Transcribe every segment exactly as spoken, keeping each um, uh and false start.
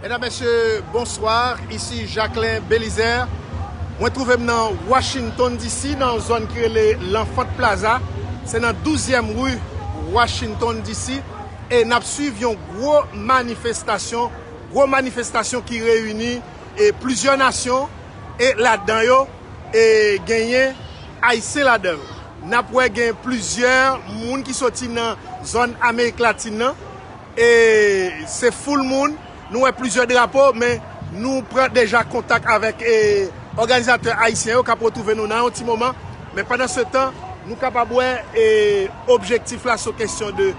Medam, mesye, bonswa. Isi Jacquelin Belizaire. Mwen twouve m nan Washington D C, nan yon zòn ki rele L'Enfant Plaza. Se nan douzyèm ri Washington D C. E n ap swiv yon gwo manifestasyon, gwo manifestasyon ki reyini e plizyè nasyon, e ladan yo, e genyen Ayisyen ladan yo. N ap wè gen plizyè moun ki soti nan zòn Amerik Latin nan. E se foul moun. Nou wè plizyè drapo, men nou pran deja kontak avèk, e, òganizatè ayisyen yo k ap retwouve nou nan yon ti moman. Men pandan se tan, nou kapab wè, e, objektif la se kesyon de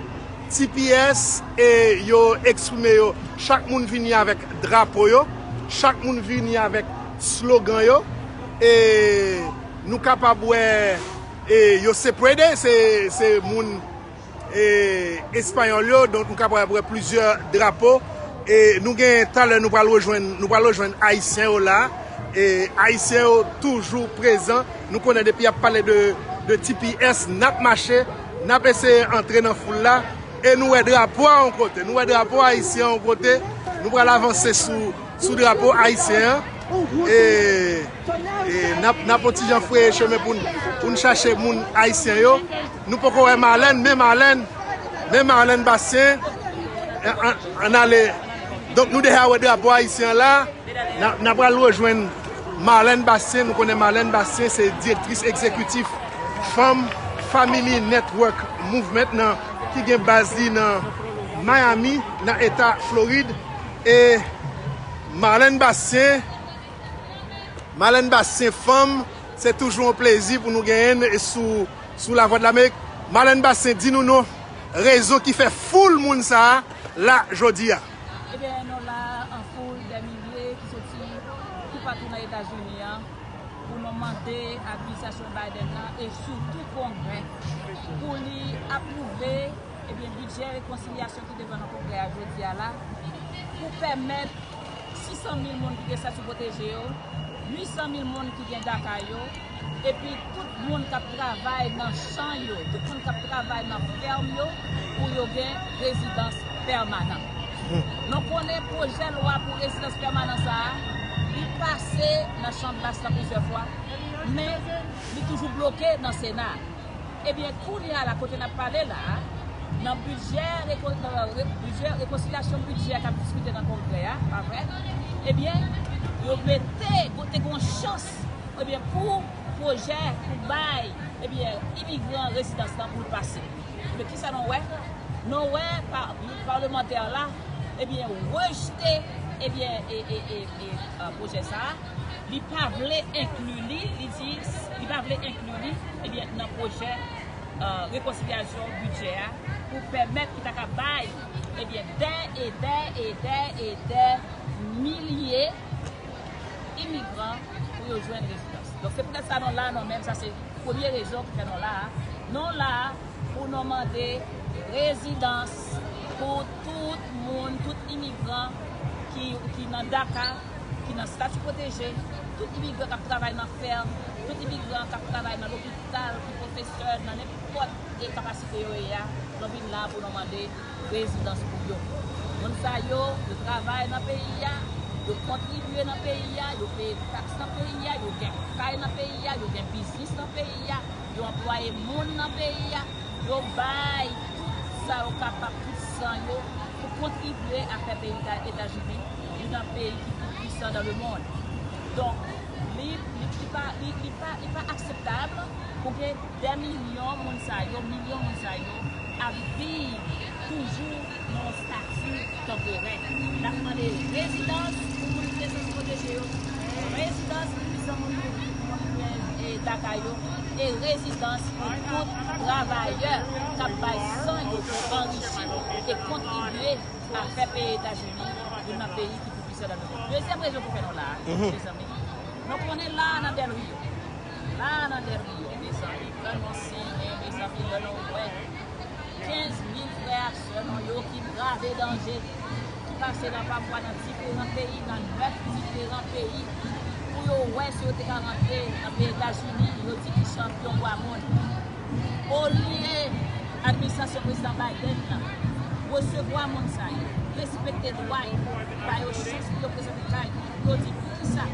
T P S, e yo eksprime yo. Chak moun vini avèk drapo yo, chak moun vini avèk slogan yo, e nou kapab wè, e yo se prede, se, se moun, e, espayòl yo, donk nou kapab wè plizyè drapo. E nou gen talè, nou pral rejwenn, nou pral rejwenn ayisyen yo la. E ayisyen yo toujou prezan. Nou konnen depi y ap pale de, de T P S, n ap mache, n ap eseye antre nan foul la. E nou wè drapo a yon kote, nou wè drapo ayisyen a yon kote. Nou pral avanse sou, sou drapo ayisyen an. E, e n ap, n ap yon ti jan freye chemen pou n, pou n chache moun ayisyen yo. Nou poko wè Marlène, men Marlène, men Marlène Bastien. An, an, ann ale. Donk nou deja wè drapo ayisyen an la. N a, n a pral rejwenn Marlène Bastien. Nou konnen Marlène Bastien se direktris egzekitif Fanm Family Network Movement nan, ki gen baz li nan Miami, nan eta Florid. E Marlène Bastien, Marlène Bastien fanm, se toujou yon plezi pou nou genyen l sou, sou Lavwadlamerik. Marlène Bastien, di nou non, rezon ki fè foul moun sa a la jodi a. Ebyen, nou la an foul, dè milye ki soti toupatou nan Etazini an, pou nou mande administrasyon Biden nan e sitou Kongrè pou li apwouve, ebyen, bidjè rekonsilyasyon ki devan nan Kongrè a jodi a la, pou pèmèt sis san mil moun ki gen estati pwoteje yo, uit san mil moun ki gen daka yo, epi tout moun k ap travay nan chan yo, tout moun k ap travay nan fèm yo, pou yo gen rezidans pèmanan. Nou konnen pwojè lwa pou rezidans pèmanan sa a, li pase nan Chanm Bas la plizyè fwa, men li toujou bloke nan Sena. Ebyen, kounye a la, kote n ap pale la a, nan bidjè, reko- nan re- bidjè, rekonsilyasyon bidjè k ap diskite nan Kongrè a, pa vre? Ebyen, yo mete, te gen yon chans, ebyen, pou pwojè, pou bay, ebyen, imigran rezidans lan pou l pase. Ebyen, kisa nou wè? Nou wè pa, palmantè la, ebyen, rejte, ebyen, e, e, e, e, e, pwojè sa a. Li pa vle enkli li, li di, li pa vle enkli li, ebyen, nan pwojè, e, rekonsilyasyon bidjè a pou pèmèt ki ta ka bay, ebyen, dè e dè e dè e dè milye imigran pou yo jwenn rezidans. Donk, se poutèt sa nou la, nou menm, sa se premye rezon ki fè nou la a. Nou la a pou nou mande rezidans pou tout moun, tout imigran ki, ki nan daka, ki nan estati pwoteje, tout imigran k ap travay nan fèm, tout imigran k ap travay nan lopital, ki pwofesè, nan nenpòt e kapasite yo ye a, nou vin la pou nou mande rezidans pou yo. Moun sa yo, yo travay nan peyi a, yo kontribye nan peyi a, yo peye taks nan peyi a, yo gen kay nan peyi a, yo gen biznis nan peyi a, yo anplwaye moun nan peyi a, yo bay tout sa yo kapab, tout san yo, pou kontribye a fè peyi ta- Etazini youn nan peyi ki pi pwisan dans le monde. Donk, li, li, li pa, li, li pa, li pa akseptab pou gen dè milyon moun sa yo, milyon moun sa yo ap viv toujou nan yon estati tanporè. N ap mande rezidans pou moun ki estati pwoteje yo, rezidans pou moun ki, ki, e, daka yo, e rezidans pou tout travayè k ap bay san yo pou anrichi e kontribye a fè peyi Etazini youn nan peyi ki pi pwisan nan lemonn. Dezyèm rezon ki fè nou la a, mezanmi, nou konnen la a nan Del Rio. La a nan Del Rio, mezanmi, lè nou siyen, mezanmi, lè nou wè kenz mil frè ak sè nou yo ki brave danje, ki pase nan pafwa nan diferan peyi, nan nèf diferan peyi, pou yo wè si yo te ka rantre nan peyi Etazini, yo di ki chanpyon bwa moun. Olye administrasyon prezidan Biden nan resevwa moun sa yo, respekte dwa yo, ba yo chans pou yo prezante kay yo. Yo di poukisa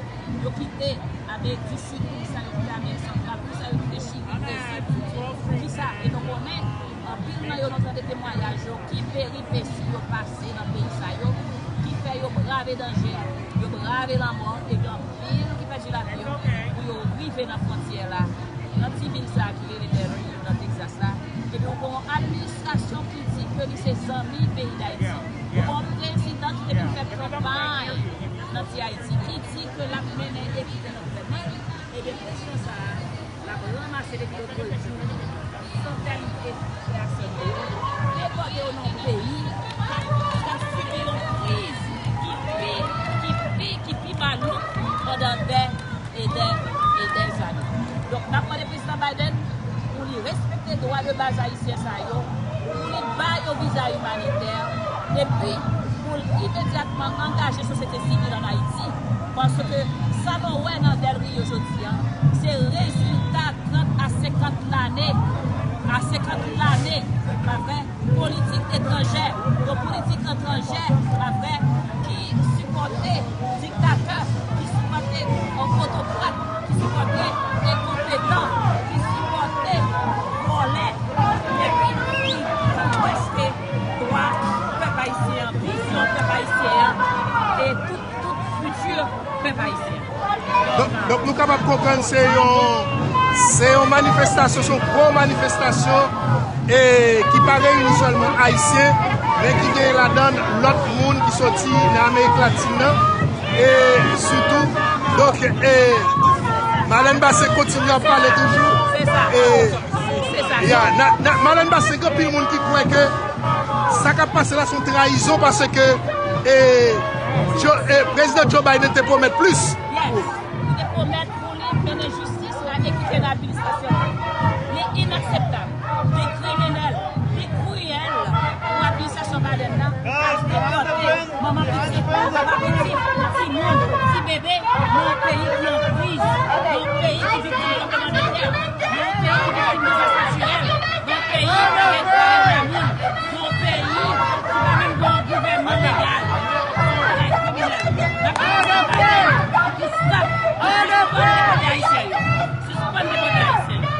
yo kite Amerik di Sid, poukisa yo kite Amerik Santral, poukisa yo kite Chili, Brezil, poukisa. E nou konnen anpil nan yo, nou tande temwayaj yo, ki peripesi yo pase nan peyi sa yo, ki fè yo brave danje, yo brave lanmò, epi anpil ki pèdi lavi yo pou yo rive nan fwontyè la, nan ti vil sa a ki rele Del Rio, nan Texas la. Epi ou gen yon administrasyon ki di ke li se zanmi peyi Dayiti. Ou gen yon prezidan ki te vin fè kanpay nan T I T ki di ke l ap mennen ekip nan gouvènman. Ebyen, presyon sa a, l ap ranmase depi lòt bò jou. Santèn etranjè a sèvi yo, depòte yo nan yon peyi k ap sibi yon kriz ki pi, ki pi, ki pi malouk pandan dè e dè, e dè zane. Donk, n ap mande prezidan Biden pou li respekte dwa de baz ayisyen sa yo, pou li ba yo viza imanitè, epi pou l imedyatman angaje sosyete sivil ann Ayiti. Paske sa nou wè nan Del Rio jodi a, se rezilta trant a senkant lane, a senkant lane, pa vre? Politik etranjè, yon politik etranjè, pa vre, ki sipòte diktatè, ki sipòte otokrat, ki sipòte enkonpetan, ki sipòte vòlè, epi ki, ki respekte dwa pèp ayisyen an, vizyon pèp ayisyen an, e tout, tout fiti pèp ayisyen. Donk, donk nou kapab konprann se yon, se yon manifestasyon, se yon gwo manifestasyon, e ki pa reyini sèlman ayisyen, men ki gen ladan lòt moun ki soti nan Amerik Latin nan, e sitou, donk, e Marlène Bastien kontinye ap pale toujou. Se sa. E, se sa. Ya, na, na, Marlène Bastien, gen anpil moun ki kwè ke sa k ap pase la se yon trayizon paske, e, Joe, e, prezidan Joe Biden te pwomèt plis. Yes. Li te pwomèt pou li mennen jistis ak ekite nan administrasyon li. Li inakseptab, li kriminèl, li kriyèl pou administrasyon Biden nan al depòte manman pitit, papa pitit, timoun, ti bebe nan yon peyi ki an kriz, nan yon peyi ki viktim tranblemanntè, nan yon peyi ki viktim dezas natirèl, nan yon peyi ki ekspòte moun, nan yon peyi ki pa menm gen yon gouvènman legal. Se yon bagay kriminèl. N ap mande Biden pou stop, pou sispann depòte ayisyen yo. Sispann depòte ayisyen yo.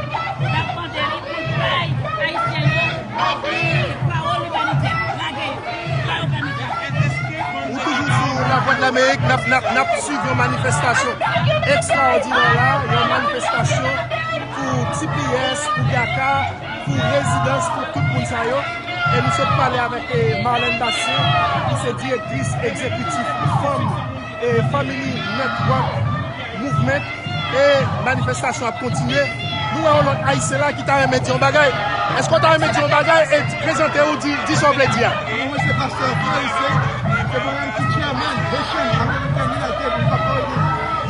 N ap mande li pou l bay ayisyen yo pawòl imanitè. Lage yo. Ba yo pèmit la. Ou toujou sou Lavwadlamerik, n ap, n ap, n ap swiv yon manifestasyon ekstraòdinè la, yon manifestasyon pou T P S, pou DACA, pou rezidans, pou tout moun sa yo. E nou sot pale avèk, e, Marlène Bastien, ki se direktris egzekitif fanm, e, Family Network Movement. E manifestasyon ap kontinye. Nou wè yon lòt ayisyen la ki ta renmen di yon bagay. Èske w ta renmen di yon bagay e di, prezante w, di, di sa w vle di a? Mwen se pastè Frank Haïtien, se mwen menm ki chairman Haitian American United Incorporated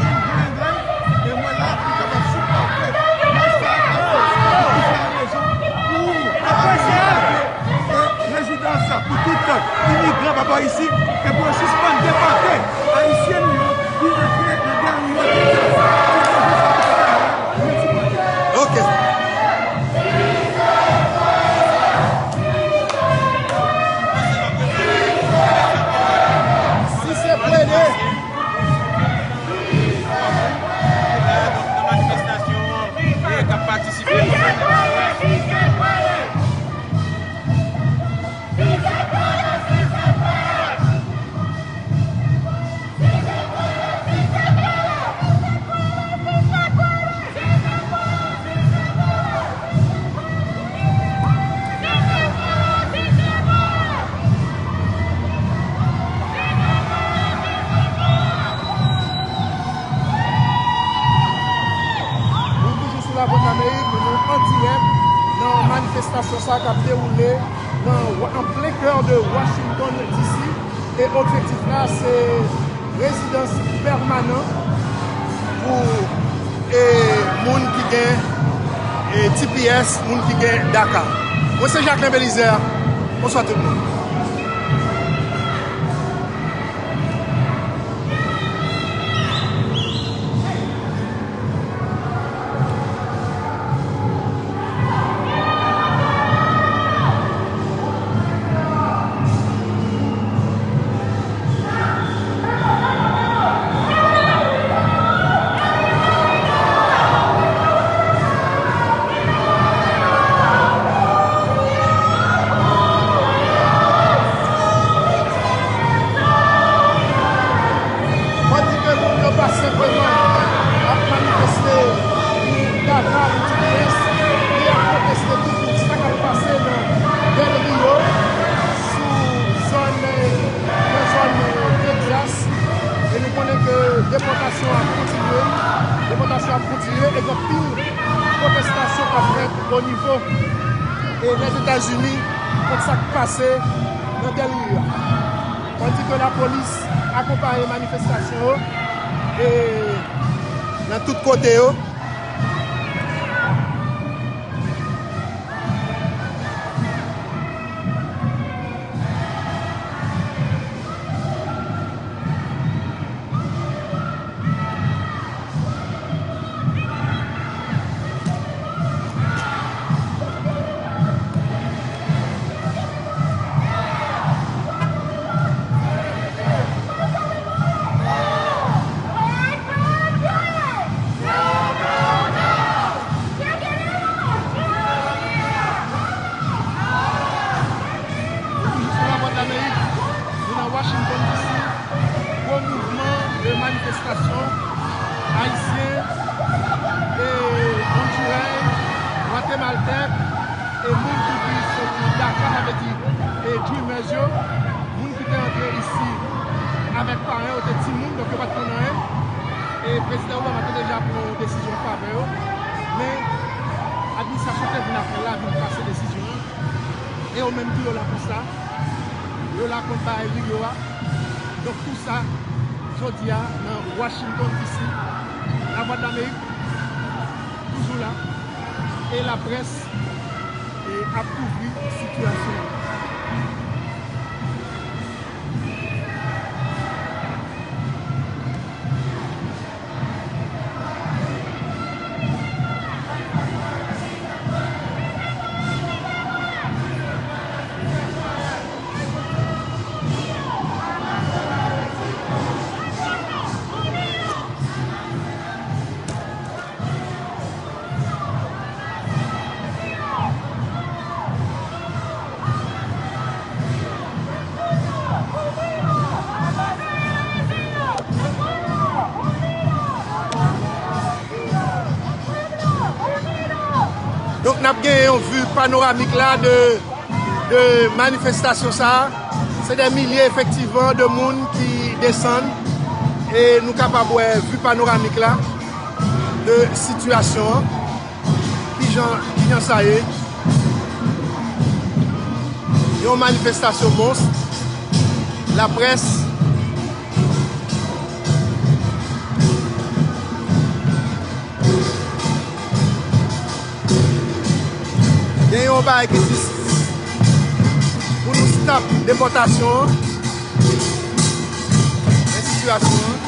in Glendale, e mwen la pou m kapab sipòte mach sa a, pou sa rezon, pou kapab sipòte e rezidans pou tout imigran pa pa isi, e pou yo sispann depòte ayisyen nou yo ki rantre nan Del Rio, Texas. Se rezon sa ki fè mwen sipòte. Ok. Si se premye nan manifestasyon an, k ap patisipe. Nou toujou sou Lavwadlamerik, nou an dirèk nan manifestasyon sa k ap dewoule nan, an plen kè de Washington D C. E objektif la, se rezidans pèmanan pou, e, moun ki gen, e, T P S, moun ki gen DACA. Mwen se Jacquelin Belizaire. Bonswa tout moun. Ap kontinye e gen anpil pwotestasyon k ap fèt o nivo, e, Lèzetazini kont sa k pase nan Del Rio a. Mwen di ke lapolis akonpaye manifestasyon yo, e, nan tout kote yo. Toujou sou Lavwadlamerik, nou nan Washington D C, gwo mouvman de manifestasyon ayisyen e Hondurè, Gwatemaltèk e moun tou ki soti Daka, sa vle di, e Dreamers yo, moun ki te antre isi avèk paran yo, te timoun, donk yo pa t konn anyen. E Prezidan Obama te deja pran yon desizyon an favè yo, men administrasyon te vin apre l la vin kase desizyon an. E yo menm tou yo la pou sa. Yo la kont bagay Rio a. Donk tou sa, jodi a, nan Washington D C, Lavwadlamerik toujou la. E laprès, e, ap kouvri sitiyasyon an. Donk, n ap gen yon vi panoramik la de, de manifestasyon sa a. Se de milye, efektivman, de moun ki desann. E nou kapab wè vi panoramik la de sitiyasyon an. Kijan, kijan sa ye? Yon manifestasyon mons. Laprès. Gen yon bagay ki di pou nou stop depòtasyon an. Men sitiyasyon an.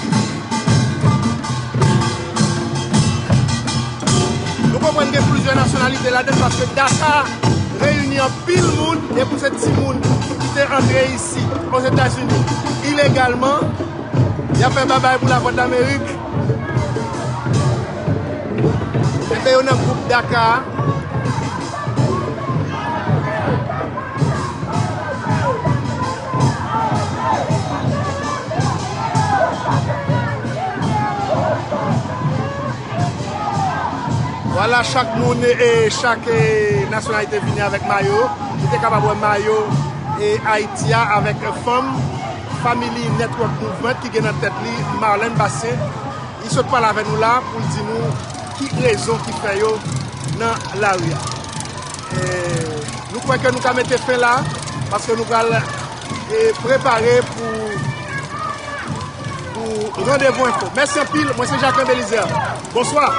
Nou konprann gen plizyè nasyonalite ladan l paske Daka reyini anpil moun, e pou se timoun ki te antre isi, Ozetazini, ilegalman, y ap fè babay pou Lavwadlamerik. Enben, yo nan gwoup Daka a. Vwala, chak moun e chak, e, nasyonalite vini avèk mayo. Ou te kapab wè mayo, e, Ayiti a avèk fanm Family Network Movement ki gen nan tèt li Marlène Bastien. Li sot pale avè nou la pou l di nou ki rezon ki fè yo nan lari a. E, nou kwè ke nou ka mete fen la, paske nou pral, e, prepare pou, pou Randevou Enfo. Mèsi anpil, mwen se Jacquelin Belizaire. Bonswa.